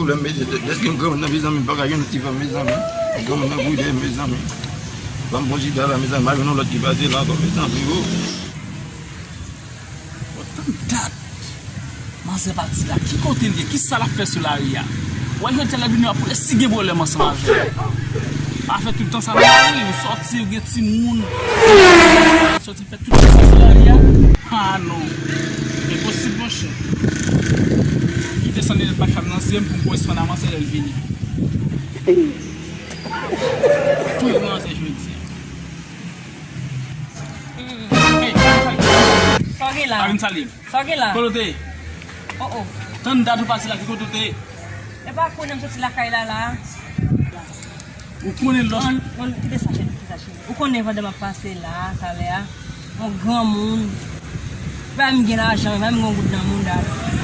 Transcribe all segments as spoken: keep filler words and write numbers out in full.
Lè m mete tèt, dèske m granmoun nan, mezanmi, m pa ka jwenn yon ti fanm, mezanmi. Granmoun nan goude, mezanmi. Ban m bon chita la, mezanmi, m pa jwenn yon lòt ki pase la ankò, mezanmi, o. Bon, tann dat. Manzè pati la, ki kote l ye? Kisa l ap fè sou lari a? Wè, jodi a lè l vini, w ap wè si gen pwoblèm ansanm avè l. Pa fè tout tan sa nan lari, ou sòti, ou gen timoun. Sòti fè tout sa sou lari a? Ah non. Enposib, monchè. Kite san linèt bak fè m nan zye m pou m konn espann avanse lè l vini. Touye manzè jodi a. Hey, sa w gen la? Pa vin salye m. Sa w gen la? Kote w te ye? Oh, oh. Tann dat ou pati la, ki kote w te ye? E pa konnen m soti lakay la, la. Ou konnen lòs. Bon, bon, kite sa, cheri, kite sa, cheri. Ou konnen pandan m ap pase la, talè a, yon granmoun, pa m gen lajan, pa m gen yon goud nan mouda.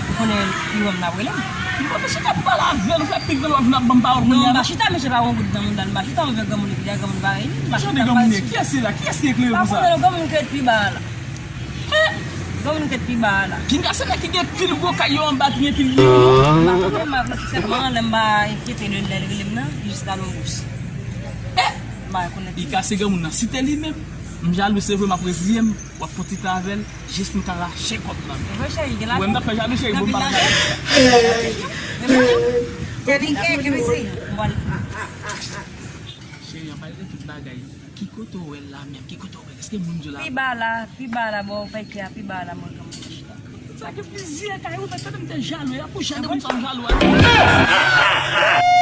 Ou konnen li wè m, l ap rele m. M pa t chita pale avè l, ou fè pik de lòt, vin ap ban m pawòl kounye a. Non, m pa chita, mesye, pa yon goud nan mouda l, m pa chita, m vè granmoun epi dèyè granmoun pa rele m. Ki jan de granmoun ye? Kiyès se la? Kiyès ki eklere konsa? Pa konnen non, granmoun ki ret pi ba a la. Granmoun ki ret pi ba a la. Kinga se nèg ki gen pil gwo kay yo anba, ki gen pil byen. M pa konnen, m pa konnen, sèlman lè m pa enkyete de lè l rele m nan, li jis rale yon bous. M pa konnen. Li kase granmoun nan. Si te li menm, m jalou, se vre, m ap reziye m, w ap fè yon ti tan avè l, jis pou m ka rache kòb nan men l. Ou wè m t ap fè jalou, cheri, bon, m pa t ap fè. Cheri, an pale de tout bagay. Ki kote w wè l la menm? Ki kote w wè l? Èske moun di w la? Pi ba la, pi ba la, bò pèkè a, pi ba la, mwen granmoun nan chita. Sa gen plizyè kay, ou fè tande m te jalou, e pou jan de moun sa m jalou a.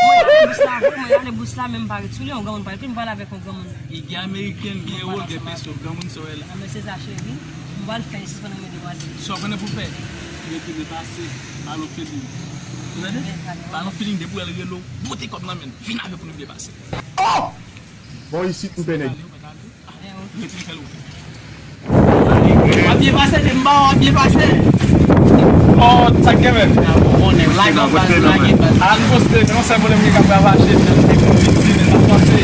Mwen ale bous la, vre, mwen ale bous la, men m pa ret sou li, yon granmoun pa ret sou li, m pral avèk yon granmoun. Li gen ameriken, gen ewo, gen peso, granmoun sa w wè la. Nan men se sa, cheri, m pral fè, sispann renmen demwazèl. Sa w konnen pou fè? Retounen pase, balon feeling. Ou tande? Balon feeling, depi w wè l rele w, bote kòb nan men l, vin avè l pou nou byen pase. Oh! Bon, isit m pè nèg. W ap byen pase, de m ba w, w ap byen pase. Oh, sa k gen menm? Ala nou poste, men yon sèl pwoblèm gen k ap ravaje m, men m te konn piti, men m ap panse.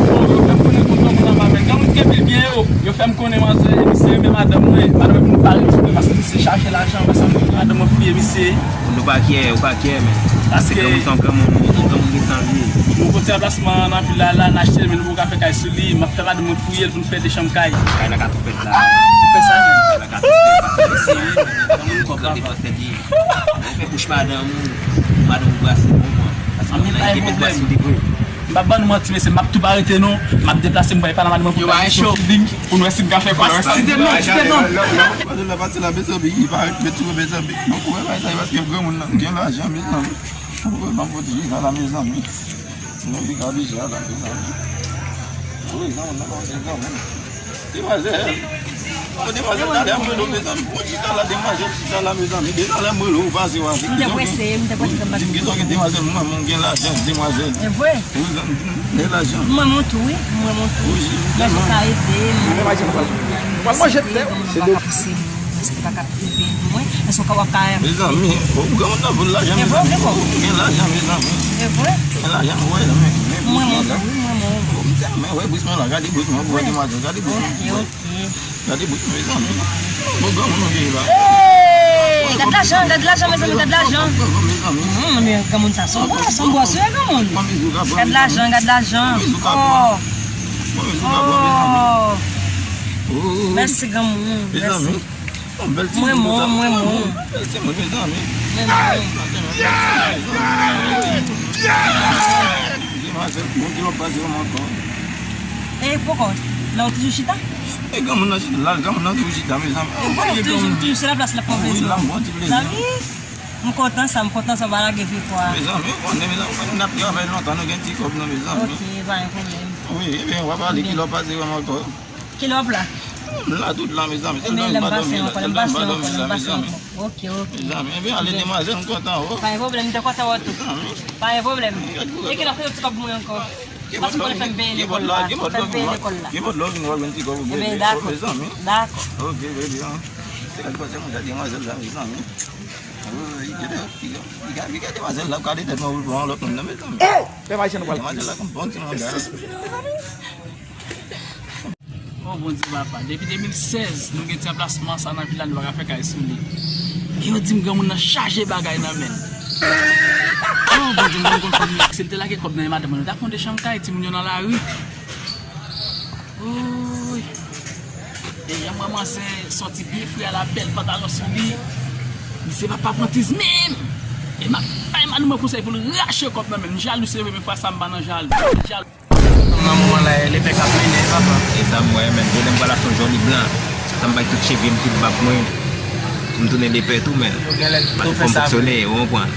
Bon, yo fè m konnen kont granmoun nan pa menm. Granmoun kenbe byen yo. Yo fè m konnen manzè, misye renmen madanm mwen. Madanm mwen vin pale sou mwen, paske misye chache lajan, paske madanm mwen fouye misye. Nou pa kyè, ou pa kyè, men. Paske granmoun se yon granmoun, yon granmoun gen san l ye. Nou konn ti ranplasman nan vil la, la, n achte l, men nou poko ka fè kay sou li. M ap fè madanm mwen fouye l pou n fè de chanm kay. Kay la ka tou fèt la. Fè sa menm. Kay la ka tou fèt, paske se serye, men granmoun kòb la devan sèt ye. Ou fè bouch madanm ou, madanm ou brase bon, mwen. Paske moun nan gen bèl brase de vre. M p ap ban nou manti, mesye, m ap tou pa rete non. M ap deplase, m pral pale a madanm mwen pou n fè yon feeling, pou n wè si n ka fè kwa. Site non, site non. Pase la, pase la, mezanmi, li pa ret met sou mwen, mezanmi. Mwen konnen bagay sa, paske granmoun nan gen lajan, mezanmi. Mwen konnen m ap pwoteje sa la, mezanmi. Mwen vin ka deja la, mezanmi. Wi, granmoun nan pa gen granmoun. Demwazèl. Bon, demwazèl, talè a m rele w, mezanmi. Bon, chita la, demwazèl, chita la, mezanmi. Depi talè a m rele w, ou pase w avèk. M te prese, m te prese, m pa t gen. Di m kisa w gen, demwazèl, mwen, mwen gen lajan, demwazèl. E vre? Wi, m gen lajan. M renmen w tou, wi. M renmen w tou. Wi, m renmen w. Lè w ka ede m. Mwen pa janm pral. Mwen manje tè. Se de. Èske w pa ka prive pou mwen? Èske w ka, w ap ka... Mezanmi, o, granmoun nan vòlè lajan, mezanmi. O, gen lajan, mezanmi. E vre? Gen lajan, wè, men, men, mwen, mwen, mwen, mwen. O, m tèlman wè bous mwen la, gade bous mwen, wè, demwazèl, gade bous mwen. Ok, ok. Gade bous mwen, mezanmi. Bon, granmoun nou ye la. Hey, gad lajan, gad lajan, mezanmi, gad lajan. Mezanmi. Hmm, men granmoun sa, se yon bòs, se yon bòs, wi, granmoun. Gad lajan, gad lajan. Oh. Oh. Mèsi, granmoun. Mèsi. Yon bèl timoun konsa. Mwen, mwen, mwen, mwen. Bèl timoun, mezanmi. Mwen, mwen. Demwazèl, bon, ki lòt pase yon ankò. E poko, la ou toujou chita? E granmoun nan chita, la, granmoun nan toujou chita, mezanmi. Ou toujou, toujou se la plas la pou mezanmi. Wi, la, bon ti plezi. Mezanmi, m kontan sa, m kontan sa, w pa lage vye pwa. Mezanmi, ou konnen, mezanmi, ou konnen n ap travay lontan, nou gen ti kòb, non, mezanmi. Ok, pa gen pwoblèm. Wi, ebyen, w ap ale, ki lè w pase wè m ankò? Ki lè w ap la? M la tout la, mezanmi. Sèl dan m pa dòmi la, sèl dan m pa dòmi la, mezanmi. Ok, ok. Mezanmi, ebyen, ale demwazèl, m kontan, o. Pa gen pwoblèm, m te kontan wè w tou. Mezanmi. Pa gen pwoblèm. E ki lè w ap fè yon ti kòb pou mwen ankò? Paske w konnen fè m peye lekòl la, fè m peye lekòl la. Ki bòt lè w vin wè yon ti kòb ou byen, mezanmi. Dakò. Ok, baby, an. Se la ki pase, mwen gade demwazèl la, mezanmi. Wi, gade, gade, gade demwazèl la, gade tèt mwen, ou pran lòt moun nan, mezanmi. Oh! Pè Majen, nou pral. Demwazèl la, konn bon ti manda. Oh, Bondye papa, depi de mil sèz, nou gen ti ranplasman sa nan vil la, nou pa ka fè kay sou li. E yo di m granmoun nan chaje bagay nan men l. Bondye, m konn fanm nan. Si l te lage kòb nan men madanm mwen, nou ta fè yon de chanm kay, timoun yo nan lari. Woy. E yon manman sòti byen fre a la, bèl pantalon sou li. Misye pa pa pran tiz menm. E m ap bay madanm mwen konsèy pou l rache kòb nan men l. M jalou, se vre, men fwa sa m pa nan jalou. M jalou. Nan moman la, lepè k ap mennen, papa. E sa m wè, menm. Jodi a m pral achte yon jòni blan. Sa m bay tout cheve m, tout bab mwen. Pou m tounen lepè tou, menm. Pase fò m fonksyone, ou konprann.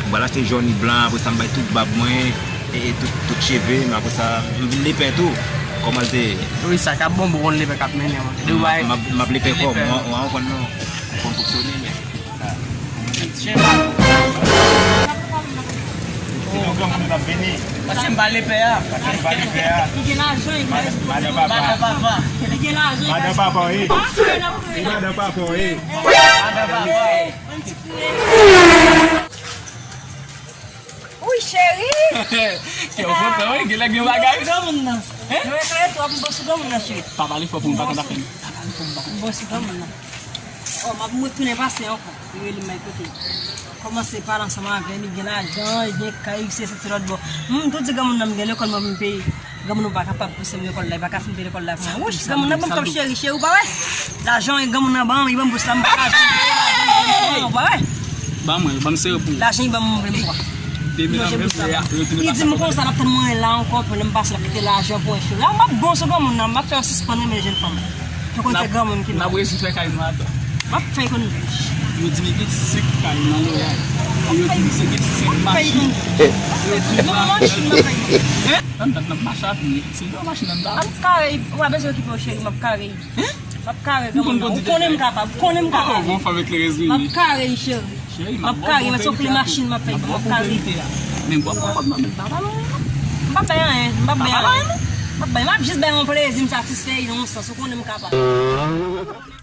M pral achte jòni blan, apre sa m bay tout bab mwen, e, e tout, tout cheve m, apre sa, m vin lepè tou. Kòman l te ye? Wi, sa k ap bon, bon, konn lepè k ap mennen, mwen. M ap, m ap, m ap lepè kò m, ou, ou konprann non. Ou konn fonksyone, men. Sa. Cheva. Se yon granmoun k ap vini. Pase m pa lepè a. Pase m pa lepè a. Li gen lajan, li gen lajan. Madan papa. Madan papa. Li gen lajan, li gen lajan. Madan papa, wi. E madan papa, wi. Madan papa, wi. Wi, cheri. Kè w kontan, wi, genlè gen bagay. Granmoun nan. Hein? Mwen eklere twòp, m bon sou granmoun nan, cheri. Pa pale fò pou m pa tande afè m. Pa pale fò pou m pa tande. M bon sou granmoun nan. Oh, m ap retounen pase ankò. Li rele m, m al kote l. Kòmanse pale ansanm avè l, li gen lajan, li gen kay, se soti lòt bò. M tou di granmoun nan m gen lekòl mwen pou m peye. Granmoun nan pa kapab pouse m lekòl la, li pa ka fin peye lekòl la pou mwen. Wouch, granmoun nan ban m kòb cheri, cheri, ou pa wè? Lajan granmoun nan ban m, li ban m bous la, m pa ka jwenn lajan, ou pa wè? Ban mwen, ban m sere pou ou. Lajan li ban m, mwen vle m pran. Depi nan menm lè a, li di m konsa, l ap tann mwen la ankò, pou lè m pase, l ap kite lajan pou mwen, cheri. A, m ap bon sou granmoun nan, m ap fè yo sispann renmen jèn fanm. Yo konn se granmoun ki mal. N ap resi fè kay nou adan. M ap fè ekonomi. Yo di li gen senk kay nan Loyal. E yo di misye gen senk machin. Yo di li gen machin nan kay. Hein? Tann, tann, n ap mache a pye. Se yon machin anndan. M ap kare, ou pa bezwen okipe w, cheri, m ap kare. Hein? M ap kare granmoun nan. Ou konnen m kapab, ou konnen m kapab. Oh, bon, fanm eklerez wi. M ap kare, cheri. Cheri, m ap kare, m ap sokle machin, m ap fè, m ap kare. Men w ap pran kòb nan men l, pa pale anyen non. M p ap bay anyen, m p ap bay anyen. M ap bay, m ap jis bay yon plezi, m satisfè yon sans, ou konnen m kapab.